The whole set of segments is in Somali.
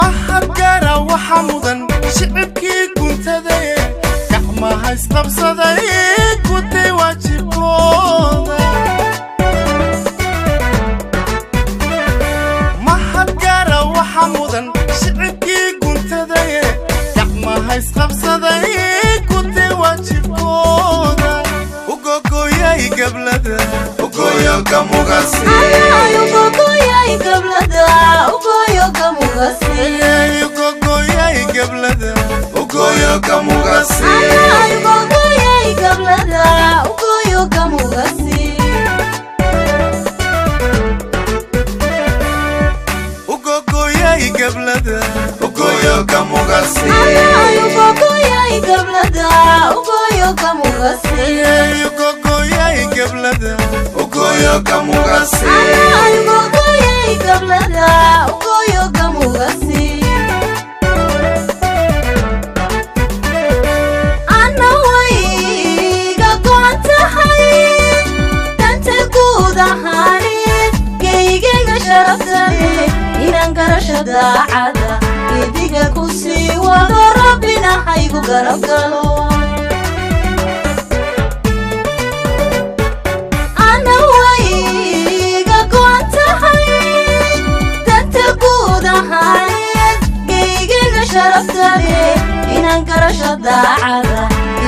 Mahadgara waxa mudan shicibkii guntadaye, gacmaha isqabsaday, gutay waajibkooda. Mahadgara waxa mudan shicibkii guntadaye, gacmaha isqabsaday, gutay waajibkooda. Ugogoyay gablada ugoyo gamugasi. Ugogoyay gablada ugoyo gamugasi. Ugogoyay gablada ugoyo gamugasi. Ugogoyay gablada ugoyo gamugasi. Anna wayga go'an tahay danta guud ahaaneed, geygayga sharaftale, inaan garasha daacada idiga ku sii wado, Rabbina haygu garab galo. Anna wayga go'an tahay danta guud ahaaneed, geygayga sharaftale, inaan garasha daacada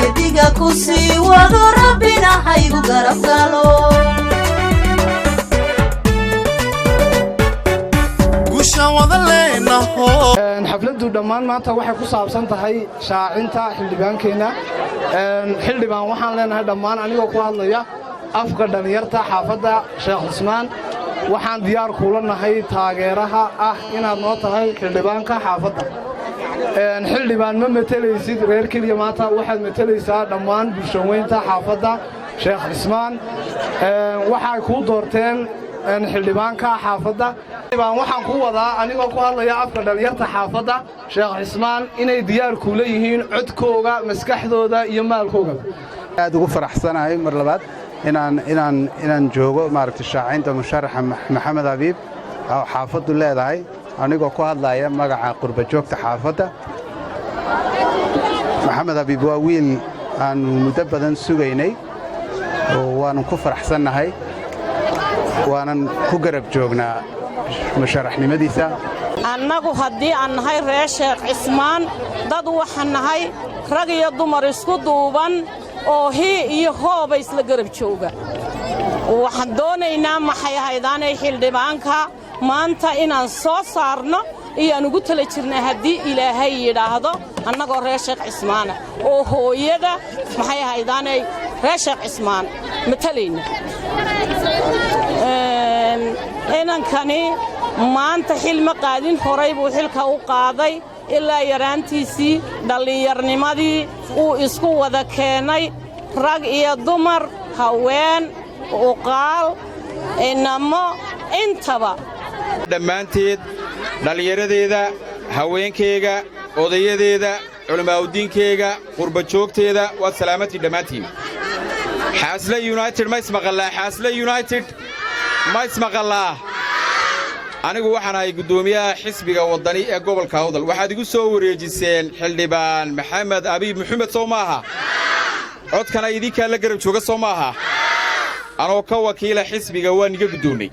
idiga ku sii wado, Rabbina haygu garab galo. Guusha wada leenaho. Xafladdu dhammaan maanta waxay ku saabsan tahay shaacinta xildhibaankeenna. Xildhibaan, waxaan leenahay dhammaan, anigoo ku hadlaya afka dhallinyarta xaafadda Sheekh Cusmaan, waxaan diyaar kuula nahay taageeraha ah inaad noo tahay xildhibaanka xaafadda. Xildhibaan, ma matelaysid reer keliya maanta, waxaad matelaysaa dhammaan bulshaweynta xaafadda Sheekh Cismaan. Waxay kuu doorteen xildhibaanka xaafadda. Xildhibaan, waxaan ku wadaa, anigoo ku hadlaya afka dhallinyarta xaafadda Sheekh Cismaan, inay diyaar kuula yihiin codkooga, maskaxdooda iyo maalkooga. Aad ugu faraxsanahay mar labaad inaan joogo, maaragtay, shaacinta musharaxa Maxamed Abiib oo xaafaddu leedahay, anigoo ku hadlaya magaca qurba joogta xaafadda. Maxamed Abiib waa wiil aannu muddo badan sugaynay oo waanan ku faraxsannahay, waanan ku garab joognaa musharaxnimadiisa. Annagu haddii aan nahay reer Sheekh Cismaan, dad waxaan nahay rag iyo dumar isku duuban oo hii iyo hooba isla garab jooga. Waxaan doonaynaa, maxay ahaydaanay, xildhibaanka maanta inaan soo saarno iyaan ugu tala jirnaa, haddii Ilaahay yidhaahdo, annagoo reer Sheekh Cismaana oo hooyada, maxay ahaydaanay, reer Sheekh Cismaan matalayna. Inankani Maanta xil ma qaadin, horay buu xilka u qaaday. Ilaa yaraantiisii, dhallinyarnimadii uu isku wada keenay rag iyo dumar, haween, uqaal, inamo, intaba. Dhammaanteed dhallinyaradeeda, haweenkayga, odayadeeda, culammaa'udiinkayga, qurbajoogteeda, waad salaamantiin dhammaantiin. Xaasle United, ma ismaqallaa? Xaasle United, ma ismaqallaa? Anigu waxaan ahay guddoomiyaha xisbiga Waddani ee gobolka Awdal. Waxaad igu soo wareejiseen Xildhibaan Maxamed Abiib Muxumed, sow maaha? Codkana idinkaa la garab jooga, sow maaha? Anoo ka wakiila xisbiga waan iga guddoonnay.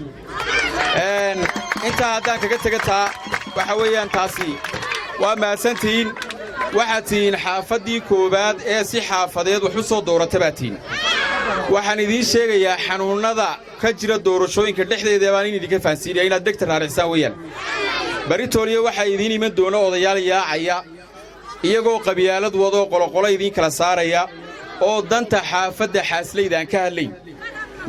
Intaa haddaan kaga tega, taa waxa weeyaan taasi waa mahadsantihiin. Waxaad tihiin xaafaddii koowaad ee si xaafadeed wax u soo doorata baad tihiin. Waxaan idiin sheegayaa xanuunnada ka jira doorashooyinka dhexdeeda baan in idinka fahansiinaya, inaad degta raaricsaan weeyaan. Baritooliya waxaa idiin iman doona odayaal yaacaya, iyagoo qabyaalad wadoo qoloqolo idiin kala saaraya oo danta xaafadda Xaaslayda aan ka hadlayn.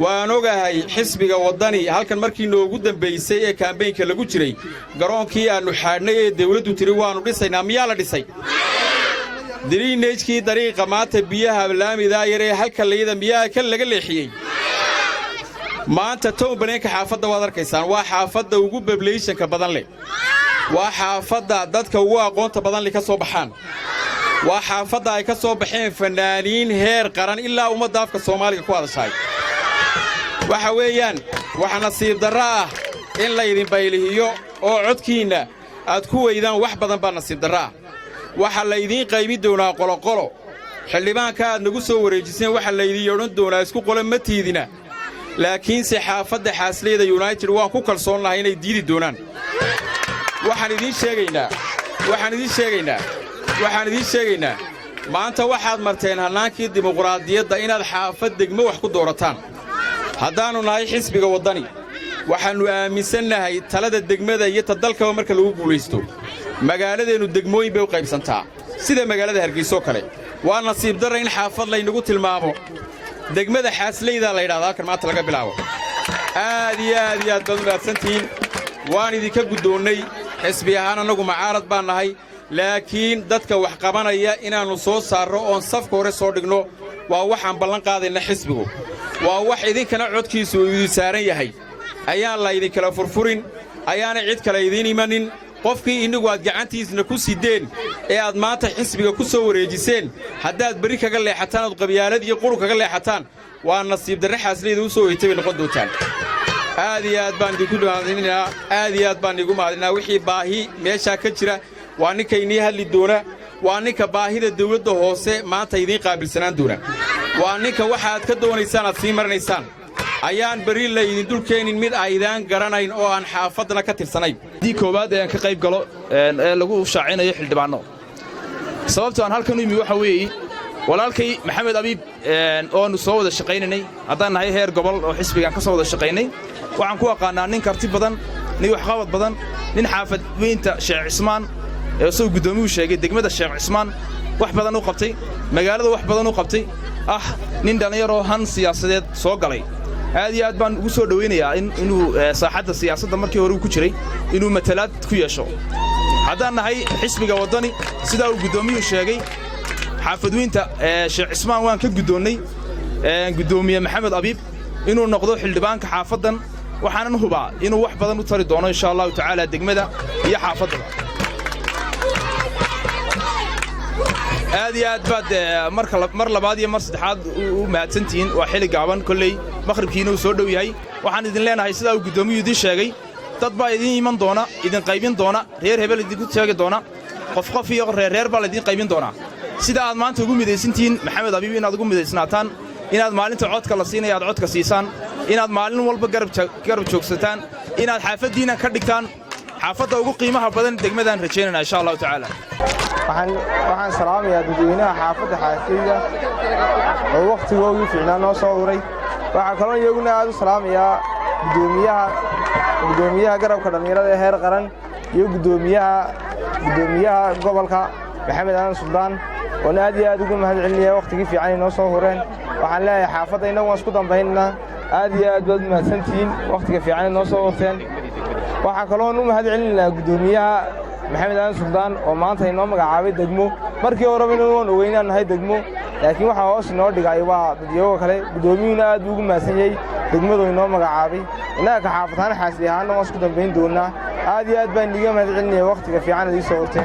Waan ogahay xisbiga Waddani halkan markii noogu dambaysay ee campaignka lagu jiray, garoonkii aannu xaadhnay ee dawladdu tiri waannu dhisaynaa, miyaa la dhisay? Drainagekii dariiqa maanta biyaha laamidaa yar ee halka layada miyaa kan laga leexiyey? Maanta town planningka xaafadda waad arkaysaan. Waa xaafadda ugu populationka badan leh, waa xaafadda dadka ugu aqoonta badan leh ka soo baxaan, waa xaafadda ay ka soo baxeen fannaaniin heer qaran ilaa ummadda afka Soomaaliga ku hadashaay. Waxa weeyaan waxa nasiib darro ah in laydin baylihiyo oo codkiinna aad ku weydaan. Wax badan baa nasiib darro ah. Waxaa laydiin qaybin doonaa qoloqolo. Xildhibaanka aad nagu soo wareejiseen waxaa laydin odhan doonaa isku qolo ma tiidina, laakiinse xaafadda Xaasleyda United waan ku kalsoonnahay inay diidi doonaan. Waxaan idiin sheegaynaa, waxaan idiin sheegaynaa, waxaan idiin sheegaynaa, maanta waxaad marteen hannaankii dimuqraadiyadda inaad xaafad degmo wax ku doorataan. Haddaannu nahay xisbiga Waddani, waxaannu aaminsannahay talada degmada iyo ta dalkaba marka lagu guulaysto. Magaaladeennu degmooyin bay u qaybsantaa, sida magaalada Hargaysoo kale. Waa nasiib darra in xaafad laynagu tilmaamo. Degmada Xaasleydaa la yidhahda halkan maanta laga bilaabo. Aad iyo aad iyo aad baad u mahadsantihiin. Waan idinka guddoonnay. Xisbi ahaan annagu macaarad baan nahay, laakiin dadka wax qabanaya inaannu soo saarro oon safka hore soo dhigno waa waxaan ballan qaadayna. Xisbigu waa wax idinkana codkiisu uu idin saaran yahay. Ayaan laydinkala furfurin, ayaanay cid kale idiin imanin. Qofkii innigu aad gacantiisna ku sideen ee aad maanta xisbiga ku soo wareejiseen, haddaad berri kaga leexataan ood qabyaalad iyo qurun kaga leexataan, waa nasiib darre Xaasleyda u soo hoytay bay noqon doontaan. Aad iyo aad baan idinku mahadinaynaa, aad iyo aad baan idigu mahadinaa. Wixii baahi meeshaa ka jira waa ninka inii hadli doona, waa ninka baahida dawladda hoose maanta idiin qaabilsanaan doona, waa ninka waxaad ka doonaysaan aad sii marinaysaan. Ayaan berri laydin dul keenin mid aydaan garanayn oo aan xaafaddana ka tirsanayn. Dii koowaad ee aan ka qayb galo ee lagu shaacinayo xildhibaanno, sababto aan halkan u imi waxa weeye walaalkay Maxamed Abiib oonu soo wada shaqaynaynay. Haddaan nahay heer gobol oo xisbigaan ka soo wada shaqaynay, waxaan ku aqaannaa nin karti badan, nin waxqabad badan, nin xaafad weynta Sheekh Cismaan ee isagoo guddoomiyuhu sheegay, degmada Sheekh Cismaan wax badan u qabtay, magaalada wax badan u qabtay, ah nin dhallinyaroo han siyaasadeed soo galay. Aad iyo aad baan ugu soo dhowaynayaa inuu saaxadda siyaasadda markii hore uu ku jiray inuu matalaad ku yeesho. Haddaan nahay xisbiga Waddani, sidaa uu guddoomiyuhu sheegay, xaafadweynta Sheekh Cismaan waan ka guddoonnay guddoomiye Maxamed Abiib inuu noqdo xildhibaanka xaafaddan. Waxaanan hubaa inuu wax badan u tari doono, insha Allahu tacaala, degmada iyo xaafaddaba. Aad iyo aad baad marka mar labaad iyo mar saddexaad u mahadsantihiin. Waa xilli gaaban kolley, maqhribkiina uu soo dhow yahay. Waxaan idin leenahay, sidaa uu guddoomiyuhu idiin sheegay, dad baa idiin iman doona, idin qaybin doona, reer hebel idinku sheegi doona, qof qof iyo reerreer baa laydiin qaybin doonaa. Sida aad maanta ugu midaysantihiin Maxamed Abiib inaad ugu midaysnaataan, inaad maalinta codka la siinaya aad codka siisaan, inaad maalin walba garab joogsataan, inaad xaafaddiinna ka dhigtaan xaafadda ugu qiimaha badan degmadaan rajaynayna, insha Allahu tacaala. Waxaan salaamayaa dadweynaha xaafadda Xaasayda oo wakhtigoogii fiicnaa noo soo uray. Waxaa kaloo iyaguna aad u salaamayaa guddoomiyaha garabka dhallinyarada ee heer qaran iyo guddoomiyaha gobolka Maxamed Aadan Suldaan, oon aad iyo aad ugu mahad celinaya wakhtigii fiican ay noo soo hureen. Waxaan leeyahay xaafadda innagu waan isku dambaynaynaa. Aad iyo aad baad u mahadsantihiin wakhtiga fiican ay noo soo hurteen. Waxaa kaloon u mahad celinaynaa guddoomiyaha Maxamed Aadan Suldaan oo maanta inoo magacaabay degmo. Markii horeba waan ogeynaan nahay degmo, laakiin waxaa hoos inoo dhigay waa dadyoga kale. Guddoomiyuhuna aad buu ugu mahadsan yahay degmadu inoo magacaabay. Innaga ka xaafadhaan xaasli ahaanna waan isku dambayn doonnaa. Aad iyo aad baan iiga mahad celinaya wakhtiga fiican ad ii soo horteen.